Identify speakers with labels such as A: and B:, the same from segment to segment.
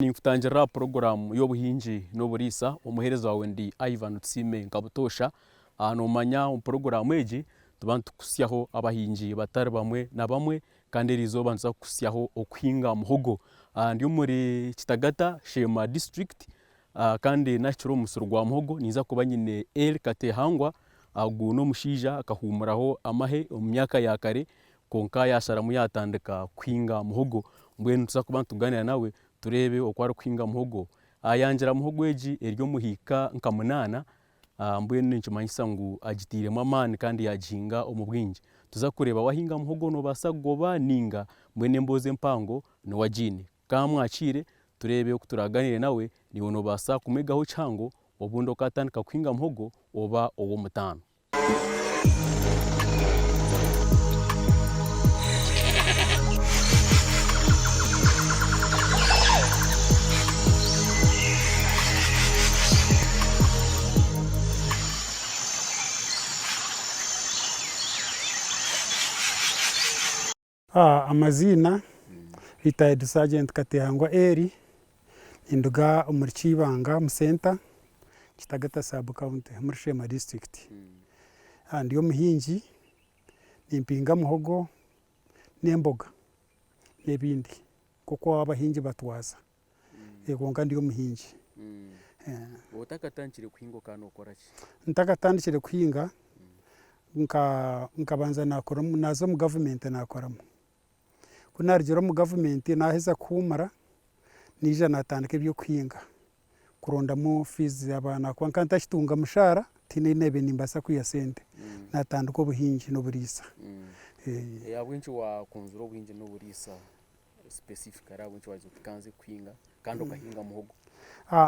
A: Ninkutangirira aha puroguraamu y'obuhingi n'oburiisa, omuheereza waawe ndi Ivan Tusiime nka butoosha. Noomanya omu puroguraamu egi nituba nitukuhitsyaho abahingi batari bamwe na bamwe kandi eriizooba nituza kukuhitsyaho okuhinga muhogo. Ndi omuri Kitagata, Sheema disiturikiti kandi nahikire omu musiri gwa muhogo ninza kuba nyine Eli Katehangwa, ogu n'omushaija akahuumuraho amahe omu myaka ya kare kwonka yaasharamu yaatandika kuhinga muhogo. Mbwenu nituza kuba nitugaaniira nawe tureebe oku arikuhinga muhogo. Yangira muhogo egi eri omu hiika nka munaana, mbwenu nikimanyisa ngu agitairemu amaani kandi yaagihinga omu bwingi. Nituza kureeba waahinga muhogo noobaasa kugoba nainga mbwenu emboozi empango niwe agiine. Ka mwakiire tureebe oku turaagaaniire nawe, naiwe noobaasa kumwegaho kihango obundi okaatandika kuhinga muhogo oba ow'omutaano.
B: Amaziina, Retired Sergeant Katehangwa Elly, ninduga omuri Kibanga omu center, Kitagata sub county omuri Sheema district. Ndi omuhingi, nimpinga muhogo n'emboga n'ebindi nk'oku abahingi batwaza kwonka ndi omuhingi.
A: Otakatandikire kuhinga okaba nokora ki?
B: Ntakatandikire kuhinga, nkabanza naaza omu gavumenti naakoramu. Ku naarugire omu gavumenti naaheza kuhuumura, naija naatandika eby'okuhinga kurondamu fiizi z'abaana ahakuba nkaba ntakitunga mushaara, tihaine ahu naabaire nimbaasa kwiha sente, naatandika obuhingi n'oburiisa.
A: Ahabw'enki waakunzire obuhingi n'oburiisa specifically ahabw'enki waagira oti kanze kuhinga kandi okahinga muhogo?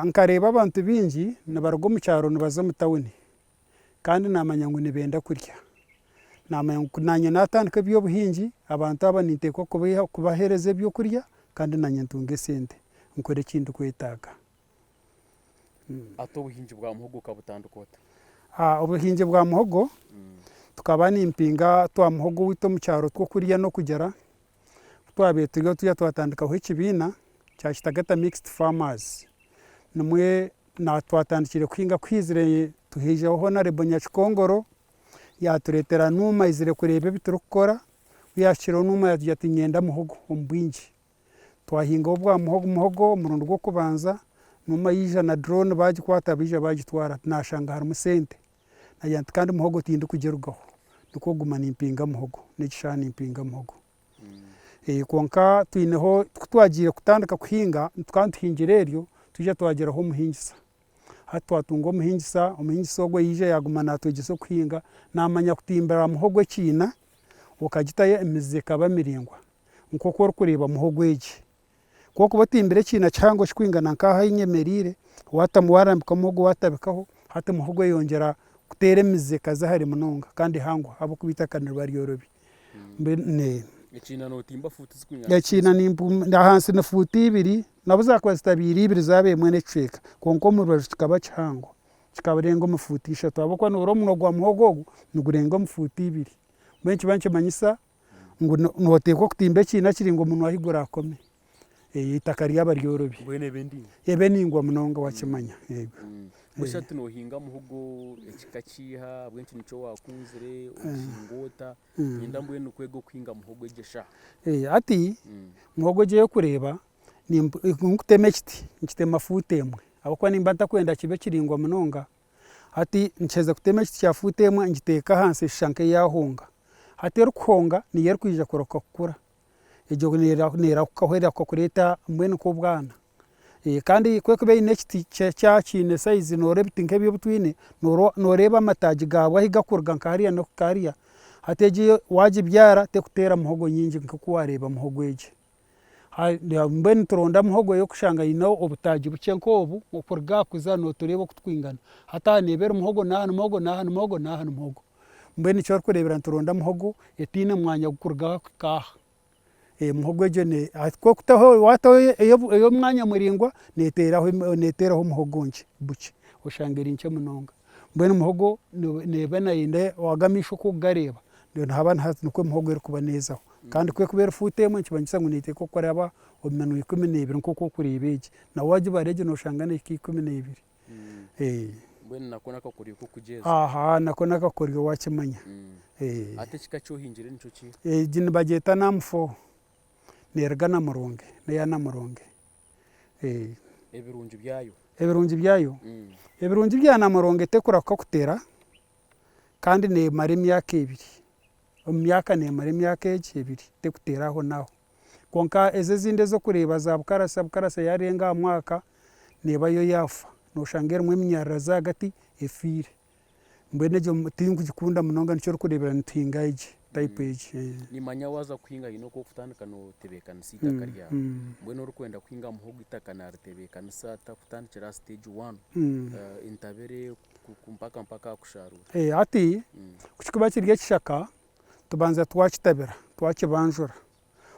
B: Nkareeba abantu baingi nibaruga omu kyaro nibaza omu tawuni kandi naamanya ngu nibenda kurya. Naamanya ngu naanye naatandika eby'obuhingi, abantu aba ninteekwa kubaheereza ebyokurya kandi naanye ntunge esente nkore eki ndikwetaaga.
A: Hati obuhingi bwa muhogo okabutandika ota?
B: Obuhingi bwa muhogo, tukaba nimpinga twa muhogo owaitu omu kyaro tw'okurya n'okugyera. Ku twabaire turiyo twija twatandikaho ekibiina kya Kitagata Mixed Farmers. Nimwo twatandikire kuhinga ku haizire haijaho Honarebo Nyakikongoro yaatureetera Nuuma aizire kureeba ebi turikukora, ku yaahikireho Nuuma yatugira ati niinyenda muhogo omu bwingi. Twahingaho bwa muhogo omurundi gw'okubanza, Nuuma yaija na drone baagikwata baija baagitwara naashanga harimu sente. Naagira nti kandi muhogo tindikugirugaho, nikwo kuguma nimpinga muhogo, n'ekishaaha nimpinga muhogo. Kwonka twineho ku twagiire kutandika kuhinga, tukaba nituhingira eryo, twija twagiraho omuhingisa. Hati twatunga omuhingisa, omuhingisa ogwo yaija yaaguma naatwegyesa okuhinga, naamanya kutimbira muhogo ekiina, okagitayo emizi ekaba miraingwa nk'oku orikureeba muhogo egi. Ku orikuba otimbire ekiina kihango kirikwingana nk'aha ahu nyemereire, waatamu waarambika muhogo waatabikaho, hati muhogo eyongyera kuteera emizi ekaza hare munonga kandi ehango ahabw'okuba eitaka niriba ryorobi.
A: Ekiina nootimba fuuti zirikwingana
B: Ekiina ahansi ni fuuti ibiri, n'obu zaakuba zitabaire ibiri zaaba emwe n'ekicweka, kwonka omu rubaju kikaba kihango, kikarenga omu fuuti ishatu ahabw'okuba nooreba omunwa gwa muhogo ogu nigurenga omu fuuti ibiri. Mbwenu nikiba nikimanyisa ngu nooteekwa kutimba ekiina kiri ngu omunwa ahu guraakome. Eitaka ryaba ryorobi.
A: Mbwenu ebe ndaingwa.
B: Ebe ndaingwa munonga waakimanya. Yego.
A: Mbwenu shi hati noohinga muhogo ekika kiiha? Ahabw'enki nikyo waakunzire? Ogihinga ota? Niinyenda mbwenu kwega okuhinga muhogo egyo eshaaha.
B: Hati muhogo egyo ei orikureeba, ku ndikutema ekiti, nkitema fuuti emwe ahabw'okuba nimba ntakwenda kibe kiraingwa munonga. Hati nkiheza kutema ekiti kya fuuti emwe ngiteeka ahansi eshusha nk'eyaahonga. Hati erikuhonga niyo erikwija kurahuka kukura. Egyo neerahukaho erahuka kureeta mbwenu nk'obwana. Kandi ku erikuba eine ekiti kiine sayizi nooreeba ebiti nk'ebi ebi twine, nooreeba amataagi gaabwo ahu garikuruga nka hariya n'okuhika hariya. Hati egi yo waagibyara terikuteera muhogo nyingi nk'oku waareeba muhogo egi. Mbwenu nituronda muhogo ey'okushanga eine obutaagi bukye nk'obu, okuruga aha kuza nootureeba oku turikwingana. Hati aha neeba eri muhogo n'aha ni muhogo n'aha ni muhogo n'aha ni muhogo. Mbwenu eki orikureebera nituronda muhogo etaine mwanya gw'okuruga aha kuhika aha. Muhogo egyo ku orikutaho waataho ey'omwanya muraingwa neeteeraho muhogo nkye bukye oshanga eri nkye munonga. Mbwenu muhogo neeba neyenda aga amaisho oku orikugareeba nihaba nikwo muhogo erikuba neezaho. Kandi ku erikuba eri fuuti emwe nikimanyisa ngu neeteekwa kuraba omu minwe 12 nk'oku orikureeba egi. Na waagibara egi nooshanga neehika 12.
A: Mbwenu nako n'akakoryo k'okugyeza.
B: Aha nako n'akakoryo waakimanya.
A: Hati ekika eki ohingire nikyo kiiha?
B: Egi nibagyeta Namu-four, neeruga Namuronge, n'eya Namuronge.
A: Ebirungi byayo?
B: Ebirungi byayo? Ebirungi bya Namuronge tekurahuka kuteera kandi neemara emyaka ebiri. Omu myaka neemara emyaka egi ebiri tekuteera ahonaaho. Kwonka ezi ezindi ez'okureeba za bukarasa, bukarasa yaarenga aha mwaka neeba yo yaafa, nooshanga erimu eminyararazi ahagati efiire. Mbwenu egyo tinkugikunda munonga nikyo orikureebera nituhinga egi type egi.
A: Nimanya waaza kuhinga haine oku orikutandika nootebeekanisa eitaka ryawe. Mbwenu orikwenda kuhinga muhogo eitaka naaritebeekanisa ata kutandikira aha stage one entabire mpaka mpaka aha kusharuura?
B: Hati ku kirikuba kiri ekishaka tubanza twakitabira twakibanjura,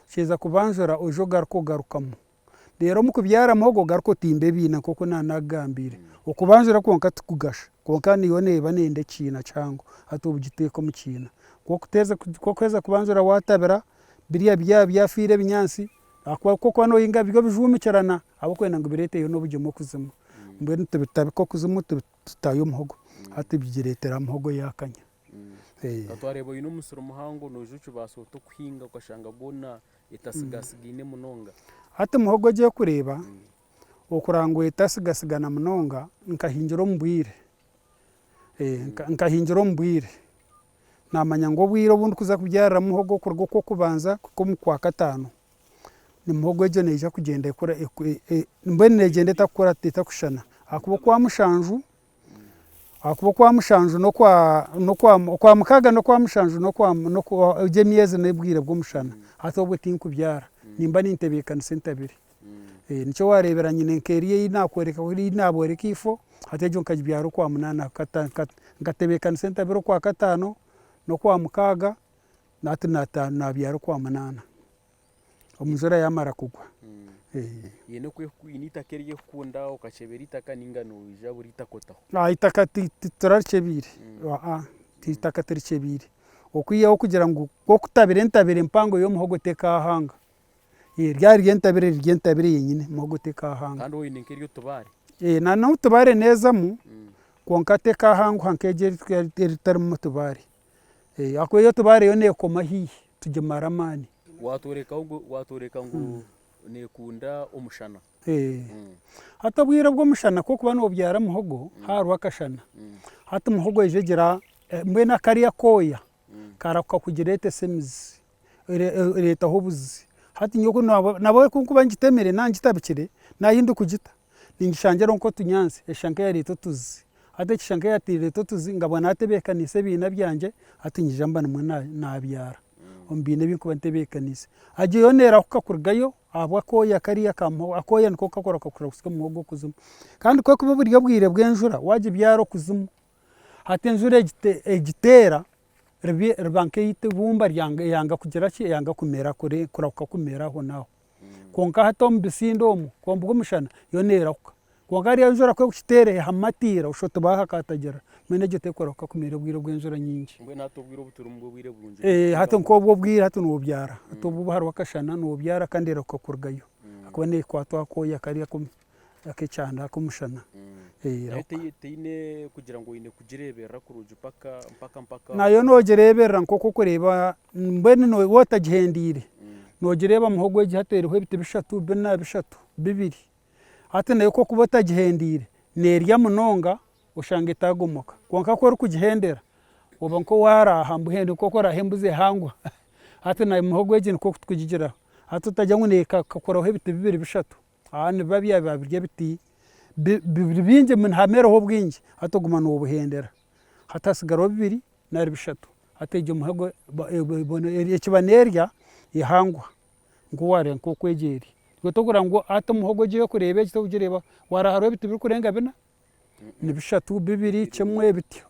B: okiheza kubanjura oija ogaruka ogarukamu, reero omu kubyara muhogo ogaruka otimba ebiina nk'oku naanakugambiire. Okubanjura kwonka tikugasha kwonka niyo neeba neyenda ekiina kihango hati ogiteeka omu kiina. Ku orikuheza kubanjura waatabira biriya byaba byafiire ebinyaatsi ahakuba ku orikuba noohinga byo bijuumikirana ahabw'okwenda ngu bireeteyo n'obugimu okuzimu, mbwenu tubitabika okuzimu tutayo muhogo hati bigireetera muhogo yaakanya.
A: Ka twareeba oine omusiri muhango noija okibaasa ota okuhinga okashanga gwona etasigatsigaine munonga?
B: Hati muhogo egi orikureeba, okurora ngu etasigatsigana munonga, nkahingira omu bwire, nkahingira omu bwire. Naamanya ngu obwire obu ndikuza kubyariramu muhogo kuruga okw'okubanza kuhika omu kwakataano, muhogo egyo neija kugyenda ekure, mbwenu neegyenda etakukora etakushushana ahakuba okwamushanju Ahakuba okwamushanju n'okwa n'okwa okwamukaaga n'okwamushanju n'okwa n'okwa egyo emyezi n'obwire bw'omushana hati obwo tinkubyara nimba nintebeekanisa entabire. Nikyo waareebera nyine nk'eriya ei naakworeka ei naabooreka eifo hati egyo nkagibyara okwamunaana nkatebeekanisa entabire okwakataano n'okwamukaaga hati naabyara okwamunaana. Omunjura yamara kugwa.
A: Eine oku eine eitaka eri erikukunda okakyebera eitaka ninga noija buri eitaka otaho?
B: Eitaka titurarikyebiire, eitaka turikyebiire okwihaho kugira ngu kokutabira entabire mpango y'omuhogo tekahanga, ryaba riri entabire riri entabire yenyine muhogo tekahanga.
A: Kandi waaba oine nk'ery'otubaare?
B: Na n'otubaare neezamu kwonka tekahanguha nk'egi eritarimu mutubaare. Ahakuba ey'otubaare yo neekoma haihi tugimara amaani.
A: Waatworeka ngu waatworeka ngu neekunda omushana.
B: Hati obwire bw'omushana ku orikuba noobyara muhogo hariho akashana, hati muhogo eija egira mbwenu kariya akooya karahuka kugireetesa emizi, ereetaho obuzi. Hati nyowe nabwo ku ndikuba ngitemire naaba ngitabikire naaba ahi ndikugita ningishangira nk'otunyaatsi eshusha nk'eyareeta otuzi. Hati ekishusha nk'eyareeta otuzi nkaba naatebeekaniise ebiina byangye hati nyija mba nimwo naabyara omu biina ebi ndikuba ntebeekaniise. Egyo yo neerahuka kurugayo ahabw'akooya kariya ka muhogo, akooya niko kakurahuka kusya omuhogo okuzimu. Kandi ku erikuba buri obwire bw'enjura waagibyara okuzimu, hati enjura egiteera riba nk'eita eibumba eyanga kugira ki, eyanga kumera kurahuka kumera ahonaaho. Kwonka hati omu bisinde omu, omu bw'omushana yo neerahuka. Kwonka hariyo enjura ku erikukiteera ehamatiira oshusha oti baahakatagira, mbwenu egyo terikurahuka kumera obwire bw'enjura nyingi.
A: Mbwenu hati obwire obu turimu bw'obwire burungi.
B: Hati nk'obu obwire hati noobyara, hati obu hariho akashana noobyara kandi erahuka kurugayo ahakuba neekwatwa akooya kariya ak'ekyanda ak'omushana.
A: Nayo teine kugira ngu oine kugireeberera kurungi mpaka mpaka mpaka.
B: Nayo noogireeberera nk'oku orikureeba mbwenu waaba otagihendiire, noogireeba muhogo egi hati eriho ebiti bishatu, bina, bishatu, bibiri. Hati nayo ku orikuba otagihendiire, neerya munonga oshanga etagomoka. Kwonka ku orikugihendera, oba nk'owaaraaha mbwenu nk'oku oraaha embuzi ehangwa. Hati na muhogo egi nikwo turikugigiraho. Hati otagira ngu neekakuraho ebiti bibiri bishatu. Nibiba byaba biri ebiti biri bingi nihameraho obwingi hati oguma nobuhendera hati hasigaraho bibiri nari bishatu hati egyo muhogo ekiba nerya ehanguha ngu wareeba nkoku egi eri. Iwe tokureba ngu hati omuhogo egi orikureeba egi torikugireeba wareeba hariho ebiti birikurenga bina? Ni bishatu, bibiri, kimwe bityo.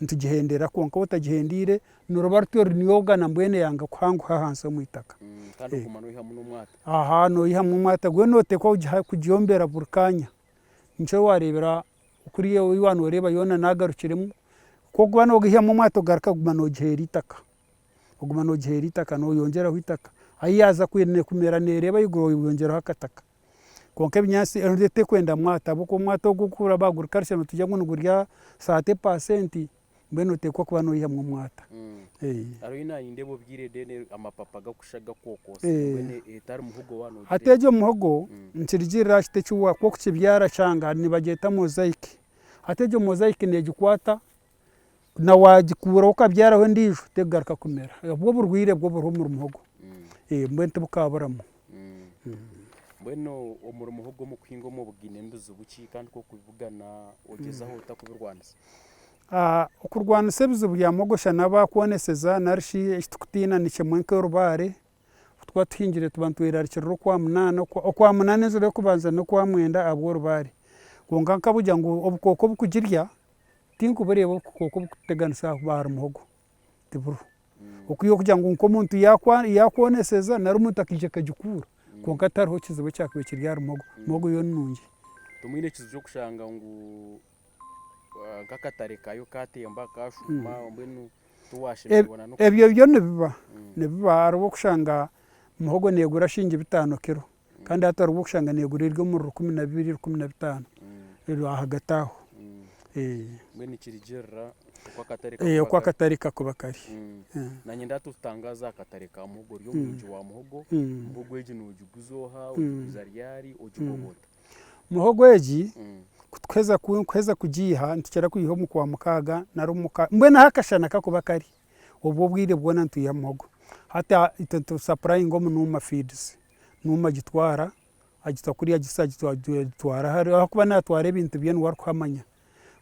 B: Nitugihendera kwonka waaba otagihendiire niruba rutyo runyoogana mbwenu eyanga kuhanguha ahansi omu itaka.
A: Kandi oguma noihamu n'omwata.
B: Aha noihamu omwata mbwenu nooteekwa kugyombera buri kaanya. Nikyo waareebera kuriya ei waaba nooreeba yoona naagarukiremu, ku orikuba noogihamu omwata ogaruka kuguma noogiheera itaka. Oguma noogiheera itaka nooyongyeraho itaka. Ahi yaaza kumera neereeba ahaiguru oyongyeraho akataka. Kwonka ebinyaatsi tekwenda mwata ahabw'okuba omwata ogu okuraba agriculture nitugira ngu nigurya thirty percent mbwenu noteekwa kuba noihamu omwata.
A: Hariho naanye nindeeba obwire then amapapa gakushusha gakwokoosire mbwenu etari muhogo waaba
B: nogireeba. Hati egyo muhogo nikirugiirira aha kiti eki orikukibyara kyanga nibagyeta mosaic. Hati egyo mosaic negikwata na waagikuuraho okabyaraho endiijo terikugaruka kumera. Obwo oburwaire bwo buriho omuri muhogo mbwenu tibukaburamu.
A: Mbwenu omuri muhogo omu kuhinga omu obugaine bizibu ki kandi ku orikubibugana ogyezaho ota kubirwanisa?
B: Okurwanisa ebizibu bya muhogo shana abakwoneseza nari shi eki turikutiina ni kimwe nk'orubaare, Ku tuba tuhingire tuba nitwerarikirira okwamunaana, okwamunaana enjura y'okubanza n'okwamwenda ahabw'orubaare. Kwonka nkabugira ngu obukooko obukugirya tinkubureeba obukooko obukututeganisa ahari muhogo, tiburiho. Okwihaho okugira ngu nk'omuntu yaakwoneseza nari omuntu akaija akagikuura kwonka tihariho kizibu ekyakubaire kiri ahari muhogo, muhogo yo ni nungi.
A: Timwine ekizibu ky'okushanga ngu nk'akatare kaayo kaatemba kaashuuma mbwenu
B: Ebyo byo nibiba, nibiba hariho okushanga muhogo neegura shiringi bitaano kiro kandi hati hariho okushanga neegura eri omuri rukumi na bibiri, rukumi na bitaano ahagati aho.
A: Mbwenu nikirugirira
B: oku akatare kakuba kari.
A: Naanye ndaba tutangaaze aha katare ka muhogo, ori omuhingi wa muhogo, muhogo egi noogiguza oha, ogiguza ryari, ogigoba ota?
B: Muhogo egi kutukuheza kuheza kugiiha nitukira kwiha omu kwamukaaga nari omu mbwenu ahu akashana kakuba kari obwo obwire bwona nitwiha muhogo. Hati itwe nitu supplyinga omu Nuuma feeds, Nuuma agitwara agita kuriya agisa agitwara ahakuba naatwara ebintu bye niwe arikuhamanya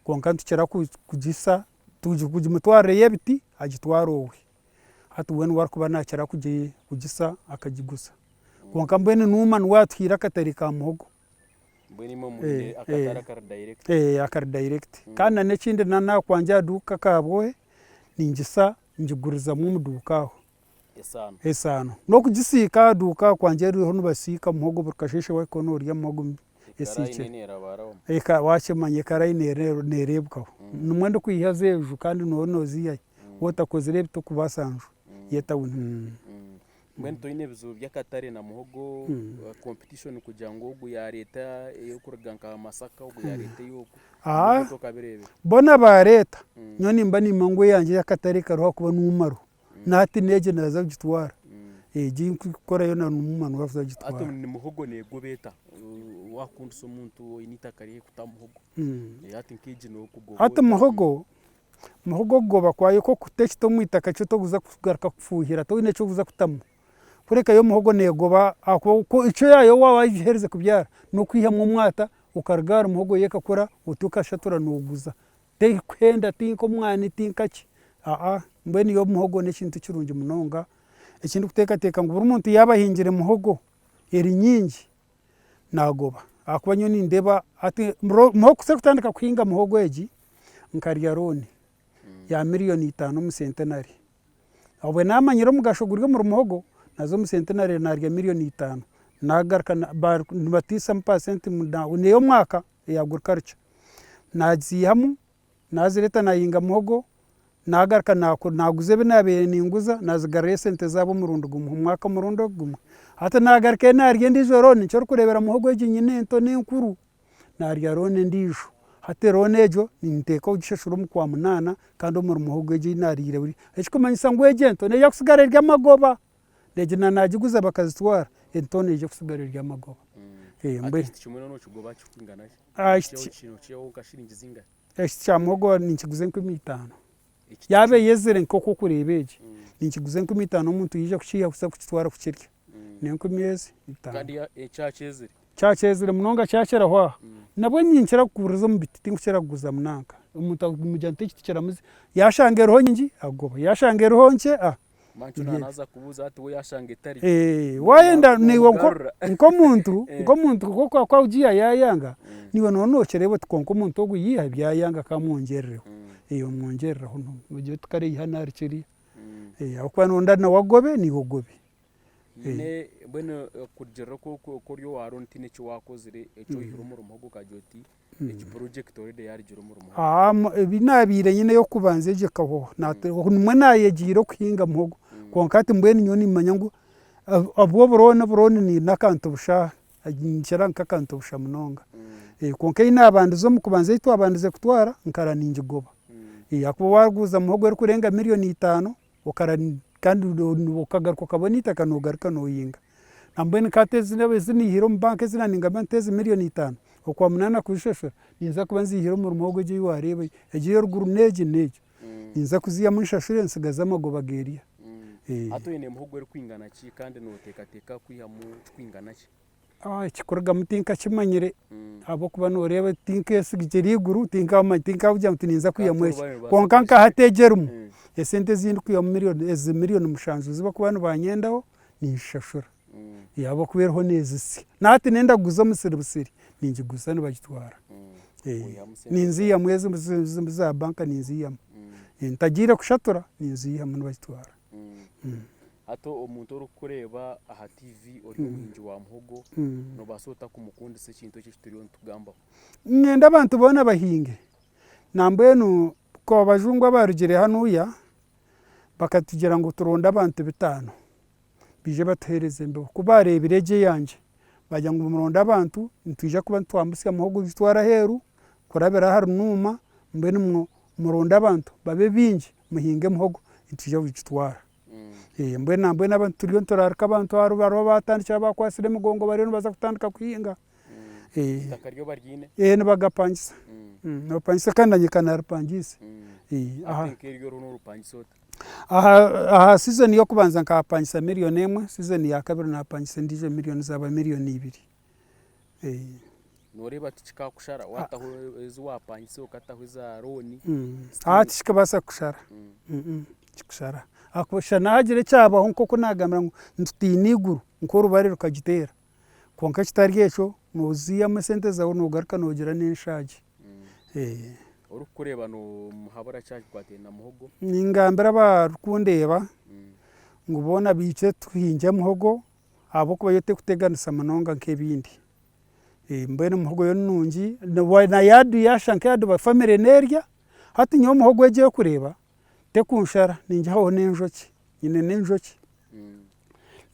B: kwonka nitukira kugisa kugimutwarirayo ebiti agitwara owe. Hati we niwe arikuba naakira kugisa akagiguza. Kwonka mbwenu Nuuma niwe atuhaire akatare ka muhogo.
A: Mbwenu imwe mwine akatare akari direct.
B: Akari direct. Kandi na n'ekindi na n'aha kwangye aha duuka ka bwohe, ningisa ngigurizamu omu duuka aho.
A: Esaano.
B: Esaano. N'okugisiika aha duuka aha kwangye hariho nibasiika muhogo buri kasheeshe wahika noorya muhogo esiikire. Waakimanya ekarayi neereebwaho. Nimwo ndikwiha z'enju kandi nooba nooziihayo. Waaba otakozire ebi torikubaasa nju y'etawuni.
A: Mbwenu toine bizibu by'akatare na muhogo, competition kugira ngu ogu yaareeta ey'okuruga nka Masaka ogu yaareeta ey'oku, ebyo tokabireebire?
B: Boona baareeta, nyowe nimba niimanya ngu eyangye ey'akatare kariho ahakuba n'omumaro. Na hati n'egi naaza kugitwara, egi ei ndikukora yoona n'omumaro niwe arikuza kugitwara.
A: Hati muhogo neegoba eta? Waakundisa omuntu oine eitaka rye kuta muhogo, hati nk'egi nookugoba
B: ota? Hati muhogo, Muhogo okugoba kwayo kw'okuta ekiti omu itaka kyo torikuza kugaruka kufuhira toine eki orikuza kutamu. Kureka yo muhogo neegoba ahakuba icwe yaayo waaba wagiherize kubyara n'okwihamu omwata okaruga ahari muhogo yo ekakura oti okashatura nooguza. Terikuhenda ti nk'omwani ti nkaki aa mbwenu yo muhogo n'ekintu kirungi munonga eki ndikuteekateeka ngu buri muntu yaaba ahingire muhogo eri nyingi naagoba ahakuba nyowe nindeeba hati muhogo kutandika kuhinga muhogo egi nkarya looni ya miriyoni itaano omu Centenary. Obwe naamanyire omugasho guri omuri muhogo, naaza omu Centenary naarya miriyoni itaano, naagaruka nibatiisamu paasenti n'ey'omwaka eya agriculture, naagiihamu Naazireeta naahinga muhogo, naagaruka naaguza ebi naabaire ninguza, naazigarurayo esente zaabo omurundi gumwe, omu mwaka omurundi gumwe. Hati naagarukayo naarya endiijo looni, nikyo orikureebera muhogo egi nyine ento n'enkuru, naarya looni endiijo. Hati looni egyo ninteekwa kugishashura omu kwamunaana kandi omuri muhogo egi ei naariire buri, ekirikumanyisa ngu egi ento neija kusigara eri amagoba. Egi na naagiguza bakazitwara, ento neija kusigara eri amagoba.
A: Hati ekiti kimwe nokigoba kirikwingana ki? Nokiihaho nka shiringi zingahi?
B: Ekiti kya muhogo ninkiguza enkumi itaano. Yaaba eyezire nk'oku orikureeba egi, ninkiguza enkumi itaano omuntu yaija kukiiha kuza kukitwara kukirya, n'enkumi ezi itaano.
A: Kandi kyakyezire?
B: Kyakyezire munonga kyakiraho aha. Nabwo ninkira kuguriza omu biti tinkukira kuguza munanka. Omuntu amugira nti ekiti kiramuza, yaashanga eriho nyingi agoba, yaashanga eriho nkye.
A: Mancu naaza kubuuza ati we yaashanga etari.
B: Waayenda naiwe nk'omuntu nk'omuntu ku orikugiiha yaayanga, naiwe nooba nookireeba oti kwonka omuntu ogu yiiha byayanga kamwongyerereho. Omwongyerereho noogira oti kare yiha nari kiriya. Ahabw'okuba nooyenda nawe agobe naiwe ogobe.
A: Haine mbwenu kurugiirira oku ori owa looni tihaine eki waakozire eki oihire omurimo ogu okagira oti egi project already yaarugire omurimo ogu?
B: Ebi naabaire nyine ey'okubanza egyo ekahwaho, nimwo naayegiire okuhinga muhogo kwonka hati mbwenu nyowe nimmanya ngu Obwo oburooni oburooni n'akantu busha ninkira nk'akantu busha munonga. Kwonka ei naabandize omu kubanza ei twabandize kutwara nkara ningigoba. Ahakuba waaguza muhogo erikurenga miriyoni itaano okara kandi okagaruka okabona eitaka noogaruka noohinga. Nambwenu nka hati ezi naihire omu banka ezi naaningamba nti ezi miriyoni itaano, okwamunaana kuzishashura ninza kuba nziihire omuri muhogo egi ei waareeba egi, egi ey'eruguru n'egi n'egi. Ninza kuziihamu nshashure ntsigaze amagoba g'eriya.
A: Hati oine muhogo erikwingana ki kandi nooteekateeka kwihamu kikwingana ki?
B: Ekikurugamu tinkakimanyire ahabw'okuba nooreeba tinkeesigire eiguru tinkagira ngu ninza kwihamu eki. Kwonka nka hati egi erimu, esente ezi ndikwihamu miriyoni ezi miriyoni mushanju ezi barikuba nibanyendaho ninzishashura ahabw'okuba eriho neezisya. Na hati nenda kuguza omusiri busiri, ningiguza nibagitwara. Ninziihamu ezi eza banka ninziihamu. Ntagiire kushatura ninziihamu nibagitwara.
A: Hati omuntu orikukureeba aha TV ori omuhingi wa muhogo, noobaasa ota kumukundisa ekintu eki eki turiyo nitugambaho?
B: Niinyenda abantu boona bahinge. Nambwenu abajungu abaarugire hanuya bakatugira ngu turonde abantu bitaano baije batuheereze embibo. Ku baareebire egi eyangye baagira ngu muronde abantu nitwija kuba nitwambusya muhogo kugitwara aheeru kurabira ahari Nuuma mbwenu muronde abantu babe baingi muhinge muhogo nitwija kugitwara. Mbwenu nambwenu turiyo nituraarika abantu hariho abaatandikire abakwatsire emigongo bariyo nibaza kutandika kuhinga.
A: Eitaka ryo baryine?
B: Nibagapangisa, nibapangisa kandi nanye ka naaripangiise.
A: Hati nk'eryo oriho nooripangisa ota?
B: Aha sizoni y'okubanza nkahapangisa miriyoni emwe, sizoni ya kabiri naapangisa endiijo miriyoni zaaba miriyoni ibiri.
A: Nooreeba tikikaakushara waataho ezi waapangisa okataho eza looni?
B: Tikikubaasa kukushara, tikikushara ahakuba shana haagira ekyabaho nk'oku naagamba ngu nitutiina eiguru nk'orubare rukagiteera kwonka ekitari ekyo nooziihamu esente zaawe noogaruka noogira n'enshaagi.
A: Orikukureeba noomuhabura ki aha kikwatiraine na muhogo?
B: Ningambira abarikundeeba ngu boona baije tuhingye muhogo ahabw'okuba yo terikuteganisa munonga nk'ebindi. Mbwenu muhogo yo ni nungi na yaashusha nk'eyaaduba famire neerya, hati nyowe muhogo egi orikureeba tekunshara ningihaho n'enjoki, nyine n'enjoki.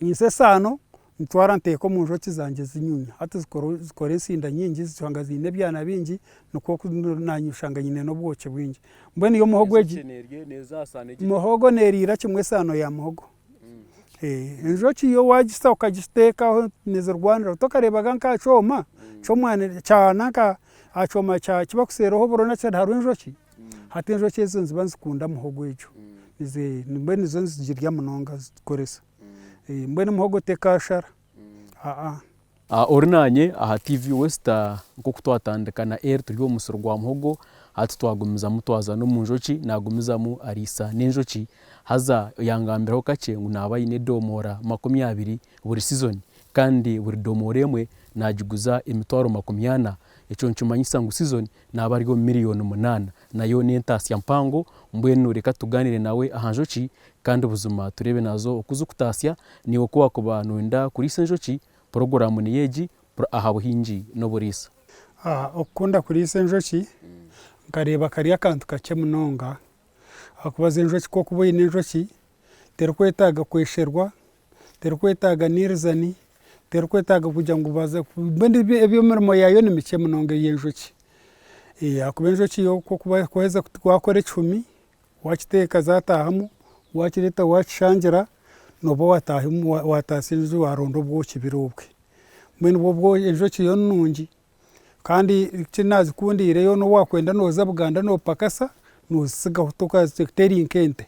B: Ninsa esaano ntwara nteeka omu njoki zangye zinyunya, hati zikora ensinda nyingi zishanga ziine ebyana bingi nikwo naanye oshanga nyine n'obwoki bwingi. Mbwenu yo muhogo egi, muhogo neeriira kimwe esaano ya muhogo. Enjoki yo waagisa okagiteekaho nizirwanira tokareebaga nk'aha kyoma ky'omwani kya nanka aha kyoma eki barikuseeraho oburo hariho enjoki? Hati enjoki ezo niziba nizikunda muhogo egyo, mbwenu nizo nizigirya munonga nizigikoresa. Mbwenu muhogo tekaashara.
A: Ori naanye aha TV West nk'oku twatandika na Eri turi omu musiri gwa muhogo hati twagumizamu twaza n'omu njoki nagumizamu ariisa n'enjoki haza yangambiraho kakye ngu naaba aine edomoora 20 buri sizoni kandi buri domoora emwe nagiguza emitwaro 40. Ekyo nikimanyisa ngu sizoni naaba ari omu miriyoni munaana. Nayo n'entaasya mpango, mbwenu reka tugaaniire nawe aha njoki kandi buzima tureebe nazo oku zikutaasya. Naiwe ku waakuba nooyenda kuriisa enjoki, puroguraamu niyo egi aha buhingi n'oburiisa.
B: Okukunda kuriisa enjoki, nkareeba kari akantu kakye munonga ahakuba enjoki ku orikuba oine enjoki, terikwetaaga kwesherwa, terikwetaaga nirizani, terikwetaaga kugira ngu baze mbwenu emirimo yaayo ni mikye munonga ey'enjoki. Ahakuba enjoki yo ku orikuba waheza wakora ekihumi, wakiteeka zaataahamu, wakireeta wakishangira, nooba wataahamu wataasya enjoki waaronda obwoki biri obwe. Mbwenu obwo enjoki yo ni nungi kandi eki naagikundiire yo nobu waakwenda nooza Buganda noopakasa, noozisigaho teri nk'ente.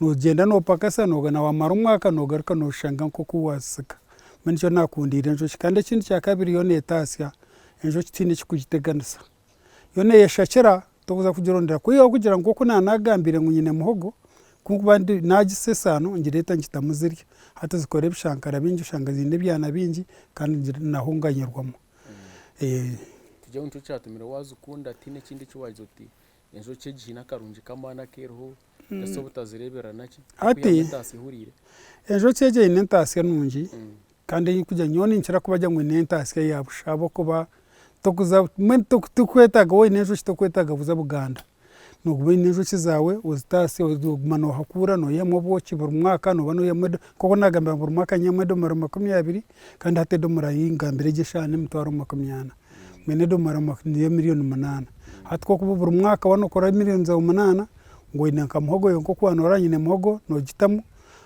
B: Noogyenda noopakasa na waamara omwaka noogaruka nooshanga nk'oku waazisiga. Mbwenu nikyo naakundiire enjoki. Kandi ekindi kya kabiri yo neetaasya, enjoki tihaine ekirikugiteganisa. Yo neeyeshakira torikuza kugirondera kwihaho kugira ngu nk'oku naanagambire ngu nyine muhogo, ku nkuba naagisa esaano ngireeta ngitamu zirya. Hati zikora ebishankara bingi oshanga ziine ebyana bingi kandi naho nganyirwamu.
A: Tugire ngu nikyo kyatumire waazikunda tihaine ekindi eki waagira oti enjoki egi haine akarungi k'amaani akeriho just obutazireeberera naki
B: Hati
A: kwihamu entaasya ehuriire.
B: enjoki egi eine entaasya nungi kandi ei nkugira nyowe ninkira kubarya ngu n'entaasya ya busha ahabw'okuba tokuza mbwenu tokwetaaga waaba oine enjoki tokwetaaga kuza Buganda. Nooguma oine enjoki zaawe ozitaasye oguma noohakuura noihamu obwoki buri mwaka nooba noihamu nk'oku naagamba buri mwaka nyihamu edomora 20 kandi hati edomora ei ngambire egi eshaaha n'emitwaro 40. Mbwenu edomora niyo miriyoni 8. Hati ku orikuba buri mwaka waaba nookora miriyoni zaawe 8, ngu oine nka muhogo yaawe nk'oku waaba nooreeba nyine muhogo noogitamu,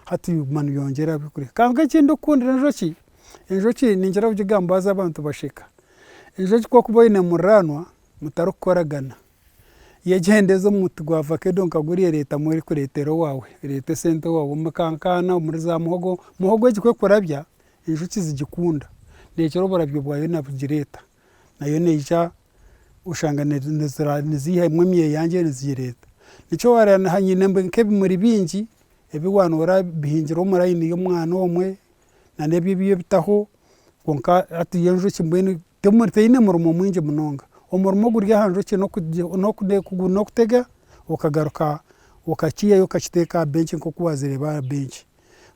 B: hati oguma noyongyera ebyokurya. Kwonka eki ndikukundira enjoki, enjoki ninkira kugigamba haza abantu basheka. Enjoki ku orikuba oine muriraanwa mutarikukoragana, yegyendeze omu muti gwa vakedo nka guriya ereetamu erikureetera owaawe, ereeta esente owaawe, omu kankaana, omuri za muhogo, muhogo egi ku erikurabya, enjoki zigikunda, neekira oburabyo bwayo nabugireeta, nayo neija oshanga niziihamu emyeyangye nizigireeta. Nikyo waareeba nyine nk'ebimuri bingi ebi waaba bihingire omu layini y'omwana omwe na n'ebyo eby'ebitaho kwonka hati yo enjoki mbwenu teine murimo mwingi munonga. Omurimo oguri aha njoki n'okutega okagaruka okakiihayo okakiteeka aha benki nk'oku waazireeba aha benki.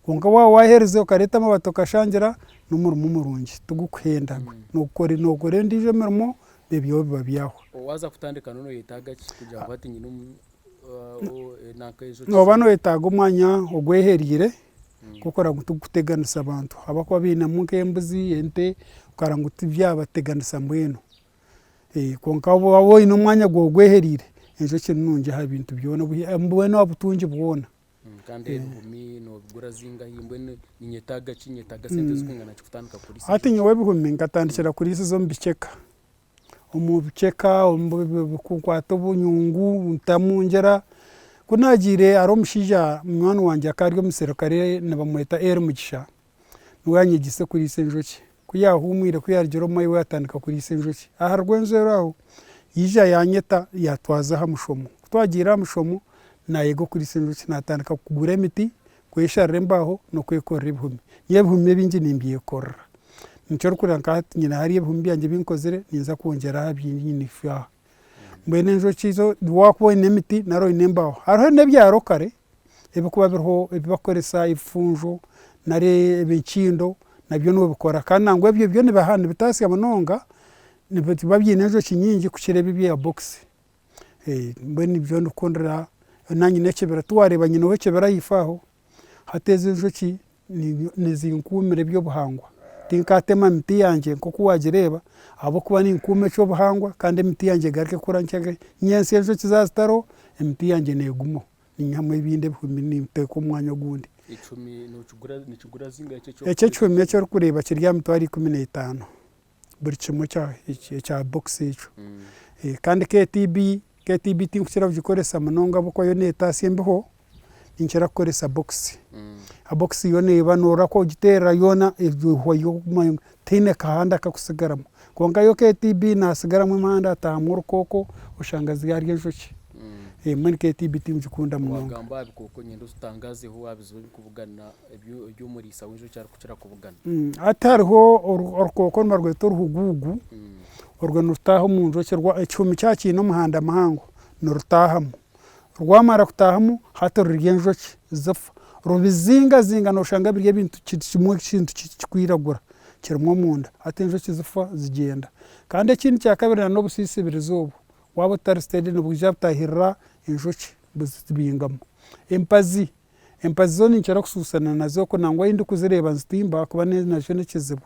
B: Kwonka waaba waaherize okareeta amabaati okashangira, n'omurimo murungi tigurikuhenda, nookora endiijo emirimo ebyawe biba byahwa.
A: Waaza kutandika noyetaaga ki kugira ngu hati nyine nanka enjoki
B: Nooba
A: zange?
B: noyetaaga omwanya ogweheriire nk'okureba ngu tigurikuteganisa bantu ahabw'okuba bainemu nk'embuzi, ente, okareba ngu tibyabateganisa mbwenu. Kwonka waaba oine omwanya gwawe ogweheriire, enjoki ni nungi aha bintu byona mbwenu aha butungi bwona.
A: Kandi ebihumi nobigura zingahi mbwenu ninyetaaga ki nyetaaga sente zirikwingana ki kutandika kuriisa
B: Hati
A: enjoki?
B: nyowe ebihumi nkatandikira kuriisiza omu biceka, omu biceka nkwata obunyungu ntamu ngira, ku naagiire hariho omushaija munywani wangye akaba ari omuserukare nibamweta Eli Mugisha, niwe yanyegyise kuriisa enjoki. Ku yaahuumwire ku yaarugire omu mahe we yaatandika kuriisa enjoki. Aha Rwenzori aho, yaija yaanyeta yaatwaza aha mushomo. Ku twagiire aha mushomo, naayega okuriisa enjoki, naatandika kugura emiti, kwesharira embaho n'okwekorera ebihumi. Nyowe ebihumi ebingi nimbyekorera. Nikyo orikureeba nka hati nyine hariya ebihumi byangye ebi nkozire, ninza kwongyera aha bi nyine aha. Mbwenu enjoki zo waakuba oine emiti nari oine embaho. Hariho n'ebyaro kare ebirikuba biriho ebi barikukoresa ebifunjo nari ebikindo nabyo noobikora kandi nangwa ebyo byo nibitaasya munonga, nibiba biine enjoki nyingi kukira ebi ebya bokisi. Mbwenu nibyo ndikukundira naanye n'ekibira tiwareeba nyineho ekibira ahaifo aho, hati ezo enjoki nizinkuumira eby'obuhangwa, tinkatema miti yangye nk'oku waagireeba ahabw'okuba ninkuuma eky'obuhangwa kandi emiti yangye egaruke ekura nyentsya enjoki zaaba zitariho emiti yangye neegumaho, ninyihamu ebindi ebihumi nibiteeka omu mwanya ogundi.
A: Ekihumi nikigura zingahi
B: Eki ekihumi eki orikureeba kiri aha mitwaro 15. Buri kimwe ekya bokisi ekyo. Kandi KTB, KTB tinkukira kugikoresa munonga ahabw'okuba yo neetaasya embeho, ninkira kukoresa bokisi. Bokisi yo neeba noorora ku ogiteerera yoona ehwayo tihaine kahanda akakusigaramu. Kwonka yo KTB nihasigaramu emihanda hataahamu orukooko oshanga zaarya enjoki. Mbwenu KTB tingikunda munonga.
A: Waagamba aha bikooko niinyenda otutangaazeho aha bizibu ebirikubugana ebi omuriisa w'enjoki arikukira kubugana.
B: Hati hariho orukooko nibarweta oruhuguugu, orwo nirutaaha omu njoki, ekihumi kyaba kiine omuhanda muhango nirutaahamu, rwamara kutaahamu hati rurya enjoki zifa, rubizingazinga noshanga biri ebintu kimwe ekintu kirikwiragura kirimu omunda, hati enjoki zifa zigyenda. Kandi ekindi kyakabiri na n'obusiisibirizi obu, waaba otari steady nibwija butaahirira enjoki buzibingamu. Empazi. Empazi zo ninkira kusuusana nazo okwo nangwa ahi ndikuzireeba nzitimba ahakuba nakyo n'ekizibu.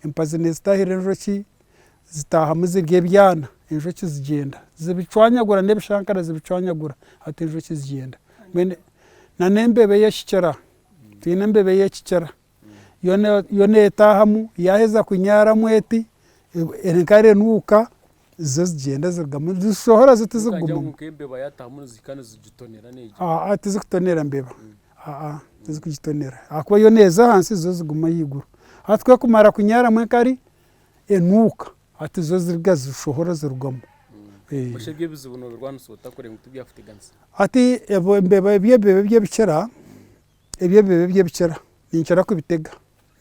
B: Empazi nizitaahirira enjoki zitaahamu zirya ebyana, enjoki zigyenda. Zibicwanyagura n'ebishankara zibicwanyagura hati enjoki zigyenda. Mbwenu na n'embeba ey'ekikira, twine embeba ey'ekikira, yo neetaahamu yaaheza kunyaaramu eti, enkare enuuka, zo zigyenda zirugamu nizishohora zo tizikugumamu.
A: Nk'embeba yatahamu nizihika nizigitonera negi.
B: Aa tizikutonera mbeba, aa tizikugitonera ahakuba yo neeza ahansi zo ziguma ahaiguru. Hati ku ekumara kunyaaramu enkari enuuka hati zo ziruga zishohora zirugamu.
A: Busha ebyo ebizibu nobirwanisa ota kureba ngu tibyakuteganisa?
B: Hati embeba eby'embeba eby'ebikira, eby'embeba eby'ebikira ninkira kubitega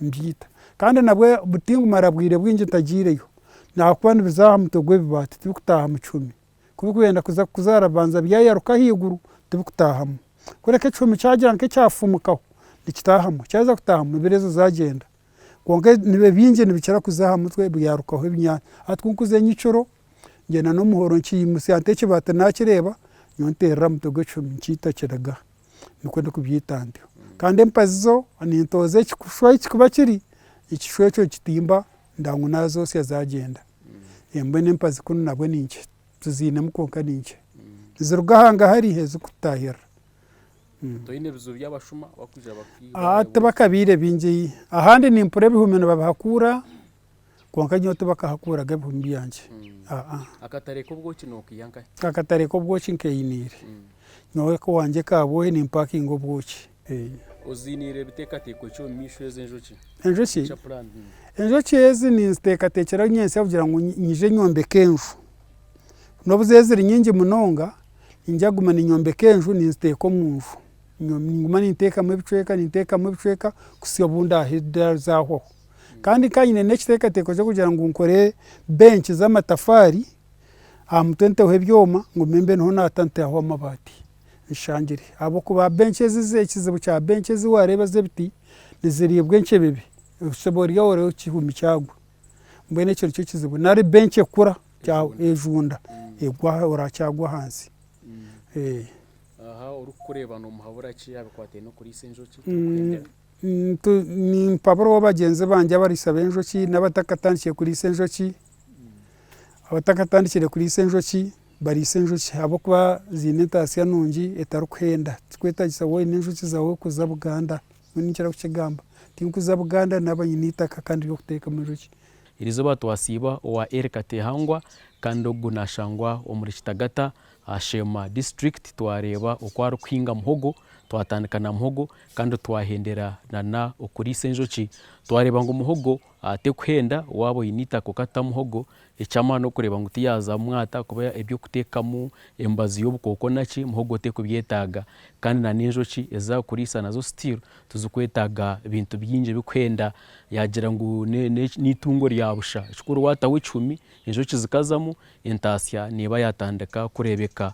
B: mbyita. Kandi nabwe tingumara bwire bwingi ntagiireyo ahakuba nibiza aha mutwe gw'ebibaati tibikutaaha mu kihumi. Ku birikwenda kuza kuzaara bibanza byayaruka ahaiguru tibikutaahamu. Kureka ekihumi kyagira nk'ekyafumukaho nikitaahamu, kyaheza kutaahamu ebiro ezo zagyenda. Kwonka ebingi nibikira kuza aha mutwe byarukaho ebinyaatsi. Hati ku nkuza nyekiro ngyenda n'omuhoro nkiimutsya nti ekibaati naakireeba. Nyowe nteerera aha mutwe gw'ekihumi nkiita kiraga, nikwe ndikubyita ntyo. Kandi empazi zo nintooza ekishwa ahi kirikuba kiri, ekishwa ekyo nkitimba ndaba ngu naazosya zaagyenda. Mbwenu empazi kunu nabwe ni nkye, tuziinemu kwonka ni nkye. Niziruga hangahari ezirikututaahirira.
A: Toine bizibu by'abashuma bakwija bakaiba?
B: Tibakabaire baingi, ahandi nimpurira ebihumi nibabihakuura kwonka nyowe tibakahakuuraga ebihumi byangye.
A: Akatare k'obwoki nookaiha nkahi?
B: Akatare k'obwoki nkeiniire. Nyowe owangye Kabwohe nimpakinga obwoki.
A: Oziiniire biteekateeko ki omu maisho ezi enjoki?
B: Enjoki? Enjoki ezi ninziteekateekyera nyentsya kugira ngu nyije nyombeke enju. N'obu ziba ziri nyingi munonga, niinyija kuguma ninyombeka enju ninziteeka omu nju. Ninguma ninteekamu ebicweka ninteekamu ebicweka kuhitsya obu zahwaho. Kandi nka nyine n'ekiteekateeko ky'okugira ngu nkore benki z'amatafaari, aha mutwe nteho ebyoma ngume mbe niho naata nteho amabaati nshangire. Ahabw'okuba benki ezi ekizibu kya benki ezi waareeba ez'ebiti niziriibwa enkyebebe, oshusha ori aho oreeba ekihumi kyagwa. Mbwenu ekyo nikyo kizibu nari benki ekura ejunda egwa orakyagwa ahansi.
A: Aha orikukureeba nomuhabura ki aha bikwatiraine n'okuriisa enjoki?
B: Nimpaburaho bagyenzi bangye abariisa b'enjoki n'abatakatandikire kuriisa enjoki, abatakatandikire kuriisa enjoki bariise enjoki ahabw'okuba ziine entaasya nungi etarikuhenda. Tikikwetaagisa waaba oine enjoki zaawe kuza Buganda, nyowe ninkira kukigamba, tinkuza Buganda naaba nyine eitaka kandi ry'okuteekamu enjoki.
A: Erizooba twasiiba owa Eric Tihangwa kandi ogu nashangwa omuri Kitagata aha Sheema district twareeba oku arikuhinga muhogo, twatandika na muhogo kandi twahendera na n'okuriisa enjoki. Twareeba ngu muhogo tekuhenda waaba oine eitaka okata muhogo, eky'amaani n'okureeba ngu tiyaaza mwata ahakuba eby'okuteekamu emibazi y'obukooko naki muhogo tekubyetaaga kandi na n'enjoki ezi arikuriisa nazo still tizikwetaaga bintu bingi ebirikuhenda yaagira ngu n'eitungo rya busha ekikuru waataho ekihumi enjoki zikazamu entaasya neeba yaatandika kureebeka.